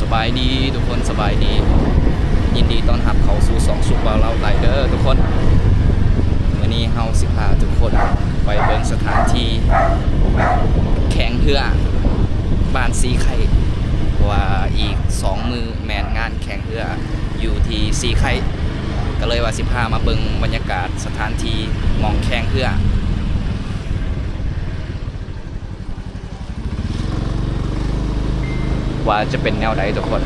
ສະບາຍດີທຸກຄົນ ສະບາຍດີ ຍິນດີຕ້ອນຮັບເຂົ້າສູ່ຊ່ອງສຸກບ່າວລາວໄລເດີທຸກຄົນ. ມື້ນີ້ເຮົາຊິພາທຸກຄົນໄປເບິ່ງສະຖານທີ່ແຂ່ງເຮືອບ້ານສີໄຄ, ເພາະວ່າອີກສອງມື້ແມ່ນງານແຂ່ງເຮືອຢູ່ທີ່ສີໄຄ, ກໍເລີຍວ່າຊິພາມາເບິ່ງບັນຍາກາດສະຖານທີ່ໝ່ອງແຂ່ງເຮືອ ວ່າຈະເປັນແນວໃດທຸກຄົນ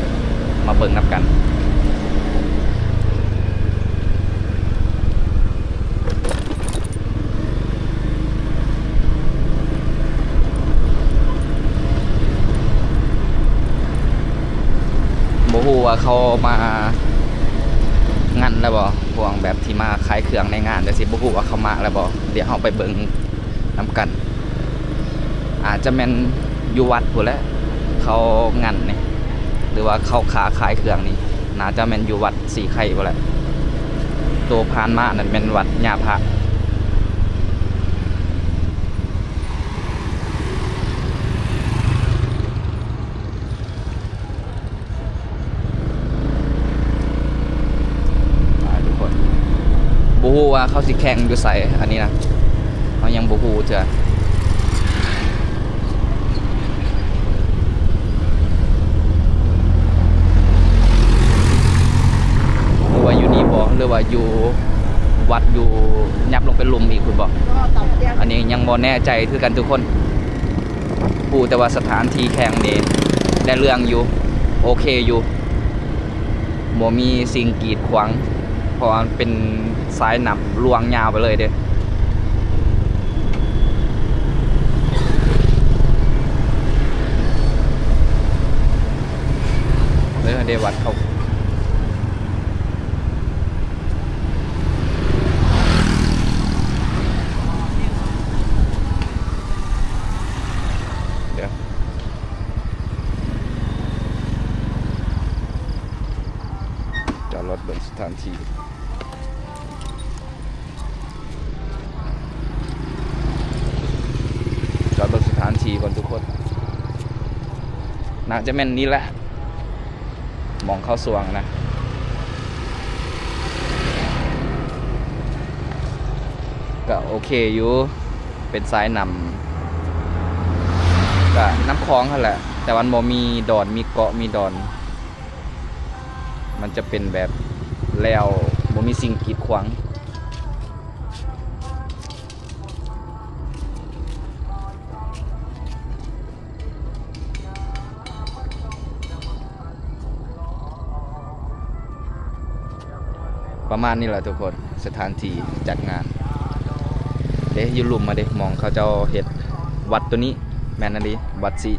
ມາເບິ່ງນຳກັນ. ບໍ່ຮູ້ວ່າເຂົາມາງັນແລ້ວບໍ່? ພວກແບບທີ່ມາຂາຍເຄື່ອງໃນງານຈັ່ງຊີ້ ບໍ່ຮູ້ວ່າເຂົາມາແລ້ວບໍ່? ດຽວເຮົາໄປເບິ່ງນຳກັນ. ອາດຈະແມ່ນຢູ່ວັດພຸ້ນແຫຼະ ເຂົາງັນນີ້ ຫຼືວ່າເຂົາຄ້າຂາຍເຄື່ອງນີ້ ໜ້າຈະແມ່ນຢູ່ວັດສີໄຄພຸ້ນແຫຼະ. ໂຕຜ່ານມານັ້ນແມ່ນວັດຍາພະ. ໄປທຸກຄົນ ບໍ່ຮູ້ວ່າເຂົາຊິແຂ່ງຢູ່ໃສ ອັນນີ້ນະ ເຮົາຍັງບໍ່ຮູ້ເທື່ອ ຫຼືວ່າຢູ່ນີ້ບໍ່ ຫຼືວ່າຢູ່ວັດ ຢູ່ ຫຍັບລົງໄປລຸ່ມອີກພຸ້ນບໍ່ ອັນນີ້ຍັງບໍ່ແນ່ໃຈຄືກັນທຸກຄົນ. ຮູ້ແຕ່ວ່າສະຖານທີ່ແຂ່ງນີ້ໄດ້ເລື່ອງຢູ່ ໂອເຄຢູ່ ບໍ່ມີສິ່ງກີດຂວາງ ເພາະວ່າມັນເປັນສາຍນ້ຳລວງຍາວໄປເລີຍເດ້. ເດີ ເດວັດເຂົ້າ ດຽວ ຈອດລົດເບິ່ງສະຖານທີ່ ຈອດເບິ່ງສະຖານທີ່ກ່ອນທຸກຄົນ ໜ້າຈະແມ່ນນີ້ແຫຼະ ໝ່ອງເຂົາຊ່ວງນະ ກະໂອເຄຢູ່ ເປັນສາຍນ້ຳ ກະນ້ຳຂອງຫັ້ນແຫຼະ ແຕ່ມັນບໍ່ມີດອນ ມີເກາະ ມີດອນ ມັນຈະເປັນແບບແລ້ວ ບໍ່ມີສິ່ງກີດຂວາງ. ປະມານນີ້ແຫຼະທຸກຄົນ ສະຖານທີ່ຈັດງານເດ້ ຢູ່ລຸ່ມມາເດ້ ໝ່ອງເຂົາເຈົ້າເຮັດວັດໂຕນີ້ ແມ່ນອີ່ຫຼີ ວັດສີ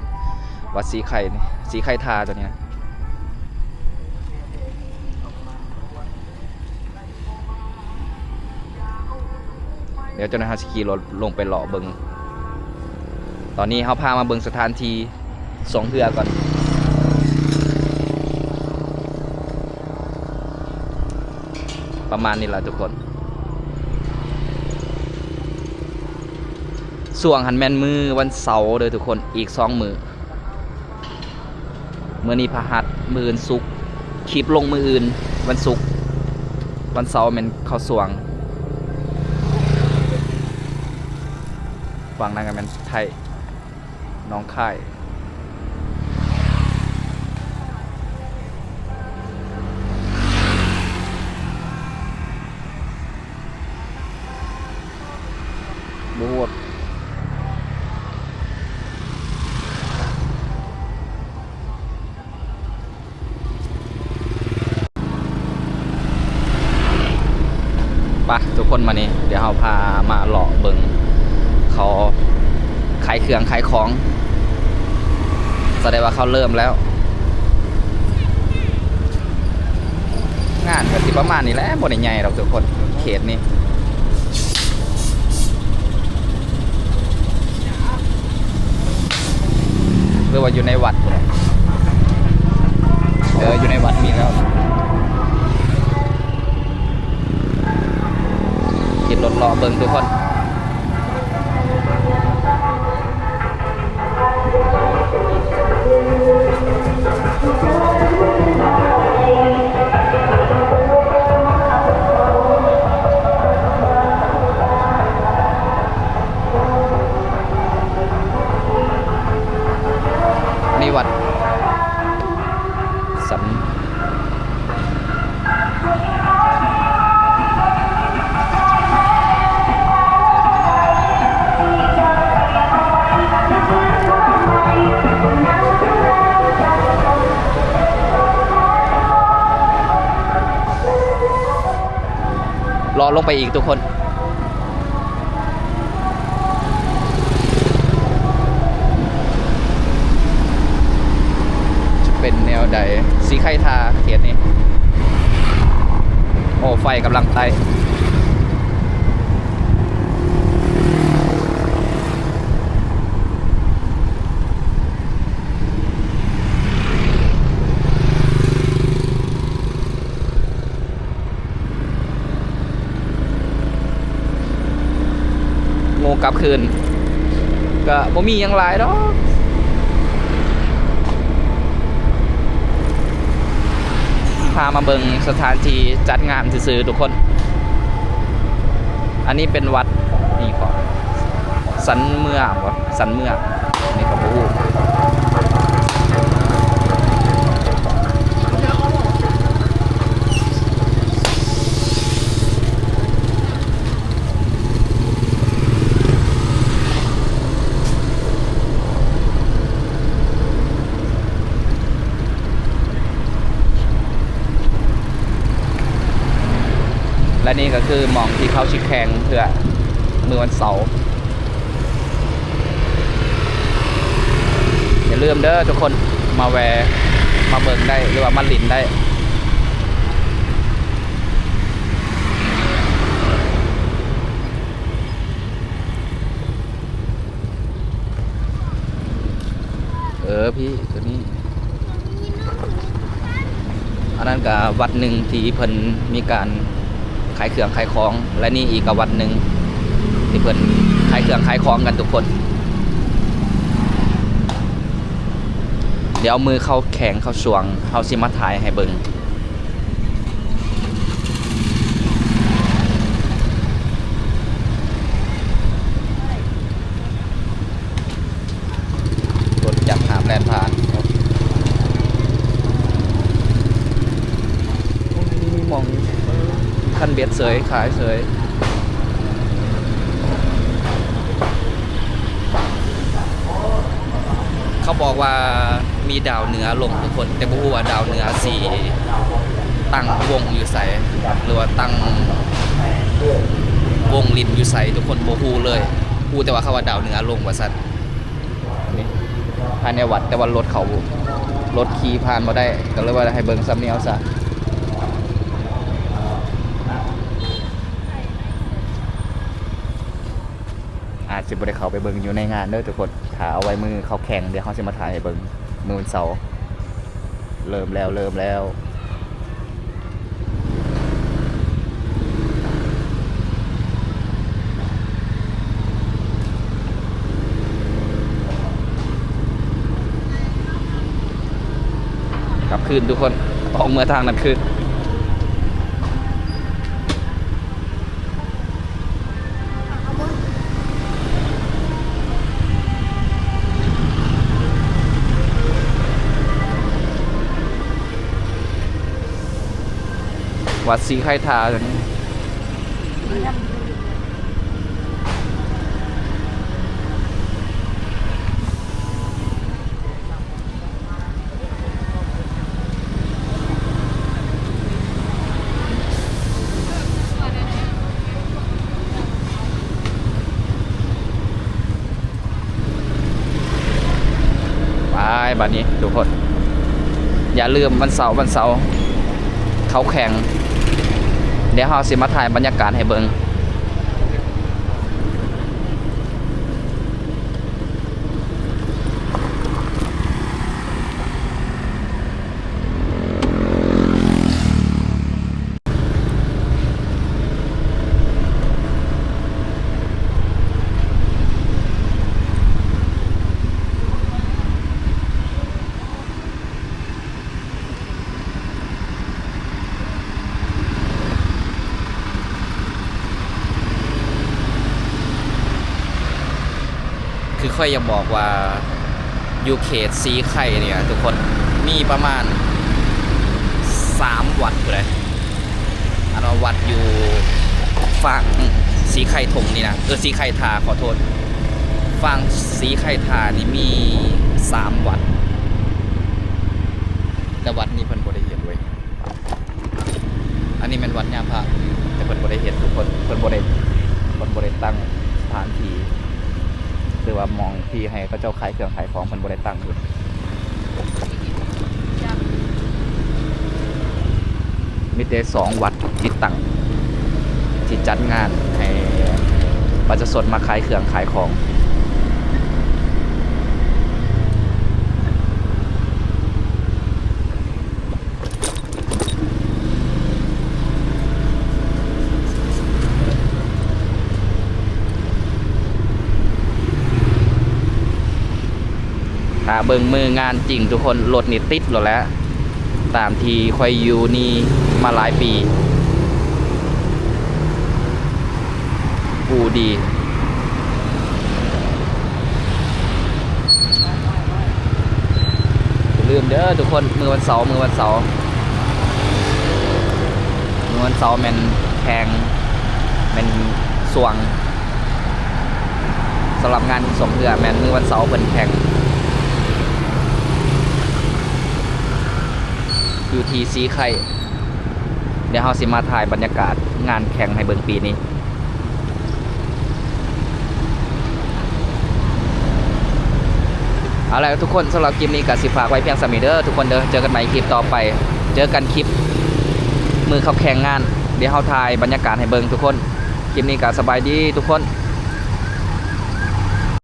ວັດສີໄຄນີ້ ສີໄຄທາໂຕນີ້ນະ. ດຽວເຈົ້າໜ້າທີ່ເຮົາຊິຂີ່ລົດລົງໄປເລາະເບິ່ງ ຕອນນີ້ເຮົາພາມາເບິ່ງສະຖານທີ່ຊ່ວງເຮືອກ່ອນ ປະມານນີ້ລະທຸກຄົນ ຊ່ວງຫັ້ນແມ່ນມື້ວັນເສົາເດີທຸກຄົນ ອີກສອງມື້. ມື້ນີ້ພະຫັດ ມື້ອື່ນສຸກ ຄລິບລົງມື້ອື່ນວັນສຸກ ວັນເສົາແມ່ນເຂົ້າຊ່ວງ ຝັ່ງນັ້ນກໍແມ່ນໄທ ໜອງຄາຍ. ບໍ່ຮູ້ວ່າ ໄປທຸກຄົນ ມານີ້ ດຽວເຮົາພາມາເລາະເບິ່ງ ເຂົາຂາຍເຄື່ອງຂາຍຂອງ ສະແດງວ່າເຂົາເລີ່ມແລ້ວ. ງານກໍຊິປະມານນີ້ແຫຼະ ບໍ່ໄດ້ໃຫຍ່ດອກທຸກຄົນ ເຂດນີ້ ຫຼືວ່າຢູ່ໃນວັດພຸ້ນແຫຼະ ເອີ ຢູ່ໃນວັດມີແລ້ວ ຂີ່ລົດເລາະເບິ່ງທຸກຄົນ. ລົງໄປອີກທຸກຄົນ ຈະເປັນແນວໃດ? ສີໄຄທາເຂດນີ້ ໂອ້ ໄຟກຳລັງໄຕ່. ໂງ່ກັບຄືນ ກະບໍ່ມີຫຍັງຫຼາຍດອກ ພາມາເບິ່ງສະຖານທີ່ຈັດງານຊື່ໆ ທຸກຄົນ. ອັນນີ້ເປັນວັດ ນີ້ເກາະ ສັນເມືອງບໍ? ສັນເມືອງ ອັນນີ້ກະບໍ່ຮູ້. ແລະນີ້ກະຄືໝ່ອງທີ່ເຂົາຊິແຂ່ງເພື່ອມື້ວັນເສົາ. ຢ່າລືມເດີທຸກຄົນ ມາແວ່ ມາເບິ່ງໄດ້ ຫຼືວ່າມາຫຼິ້ນໄດ້. ເອີ ພີ່ ໂຕນີ້ ອັນນັ້ນກະວັດໜຶ່ງທີ່ເພິ່ນມີການຂາຍເຄື່ອງຂາຍຂອງ ແລະນີ້ອີກກະວັດໜຶ່ງທີ່ເພິ່ນຂາຍເຄື່ອງຂາຍຂອງກັນທຸກຄົນ. ດຽວມື້ເຂົາແຂ່ງເຂົາຊ່ວງ ເຮົາຊິມາຖ່າຍໃຫ້ເບິ່ງ. ລົດຈັກຫາມແລ່ນຜ່ານ ມີໝ່ອງ ເອີ ຄັນເບັດເສີຍ ຂາຍເສີຍ. ເຂົາບອກວ່າມີດາວເໜືອລົງທຸກຄົນ ແຕ່ບໍ່ຮູ້ວ່າດາວເໜືອຊິຕັ້ງວົງຢູ່ໃສ ຫຼືວ່າຕັ້ງວົງຫຼິ້ນຢູ່ໃສ ທຸກຄົນບໍ່ຮູ້ເລີຍ. ຮູ້ແຕ່ວ່າເຂົາວ່າດາວເໜືອລົງວ່າຊັ້ນ. ນີ້ພາຍໃນວັດ ແຕ່ວ່າລົດເຂົາ ລົດຂີ່ຜ່ານບໍ່ໄດ້ ກະເລີຍວ່າໃຫ້ເບິ່ງສ່ຳນີ້ເອົາຊະ. ອາດຊິບໍ່ໄດ້ເຂົ້າໄປເບິ່ງຢູ່ໃນງານເດີທຸກຄົນ ຖ້າເອົາໄວ້ມື້ເຂົາແຂ່ງ ດຽວເຮົາຊິມາຖ່າຍໃຫ້ເບິ່ງ ມື້ວັນເສົາ. ເລີ່ມແລ້ວ ເລີ່ມແລ້ວ. ກັບຄືນທຸກຄົນ ອອກເມືອທາງນັ້ນຄືນ. ວັດສີໄຄທາ ໄປບາດນີ້ທຸກຄົນ ຢ່າລືມວັນເສົາ ວັນເສົາເຂົາແຂ່ງ ດຽວເຮົາຊິມາຖ່າຍບັນຍາກາດໃຫ້ເບິ່ງ. ຄືຂ້ອຍຢາກບອກວ່າ ຢູ່ເຂດສີໄຄນີ້ທຸກຄົນ ມີປະມານສາມວັດພຸ້ນແຫຼະ. ອັນວ່າວັດຢູ່ຝັ່ງສີໄຄທົ່ງນີ້ນະ ເອີ ສີໄຄທາ ຂໍໂທດ ຝັ່ງສີໄຄທານີ້ມີສາມວັດ ແຕ່ວັດນີ້ເພິ່ນບໍ່ໄດ້ເຮັດເວີຍ. ອັນນີ້ແມ່ນວັດຍາພະ ແຕ່ ເພິ່ນບໍ່ໄດ້ເຮັດທຸກຄົນ ເພິ່ນບໍ່ໄດ້ ເພິ່ນບໍ່ໄດ້ຕັ້ງສະຖານທີ່ ຫຼືວ່າໝ່ອງທີ່ໃຫ້ເຂົາເຈົ້າຂາຍເຄື່ອງຂາຍຂອງ ເພິ່ນບໍ່ໄດ້ຕັ້ງຢູ່. ມີແຕ່ສອງວັດທີ່ຕັ້ງ ທີ່ຈັດງານໃຫ້ປະຊາຊົນມາຂາຍເຄື່ອງຂາຍຂອງ. ຖ້າເບິ່ງມື້ງານຈິງທຸກຄົນ ລົດນີ້ຕິດໂລດແຫຼະ ຕາມທີ່ຂ້ອຍຢູ່ນີ້ມາຫຼາຍປີ ອູ້ດີ. ຢ່າລືມເດີທຸກຄົນ ມື້ວັນເສົາ ມື້ວັນເສົາ ມື້ວັນເສົາແມ່ນແຂ່ງ ແມ່ນຊ່ວງ ສຳລັບງານສົ່ງເຮືອແມ່ນມື້ວັນເສົາເພິ່ນແຂ່ງ ຢູ່ທີ່ສີໄຄ. ດຽວເຮົາຊິມາຖ່າຍບັນຍາກາດງານແຂ່ງໃຫ້ເບິ່ງປີນີ້. ເອົາລະທຸກຄົນ ສຳລັບຄລິບນີ້ກໍຊິຝາກໄວ້ພຽງສ່ຳນີ້ເດີທຸກຄົນເດີ ເຈີກັນໃໝ່ຄລິບຕໍ່ໄປ ເຈີກັນຄລິບມື້ເຂົາແຂ່ງງານ ດຽວເຮົາຖ່າຍບັນຍາກາດໃຫ້ເບິ່ງທຸກຄົນ. ຄລິບນີ້ກໍສະບາຍດີທຸກຄົນ.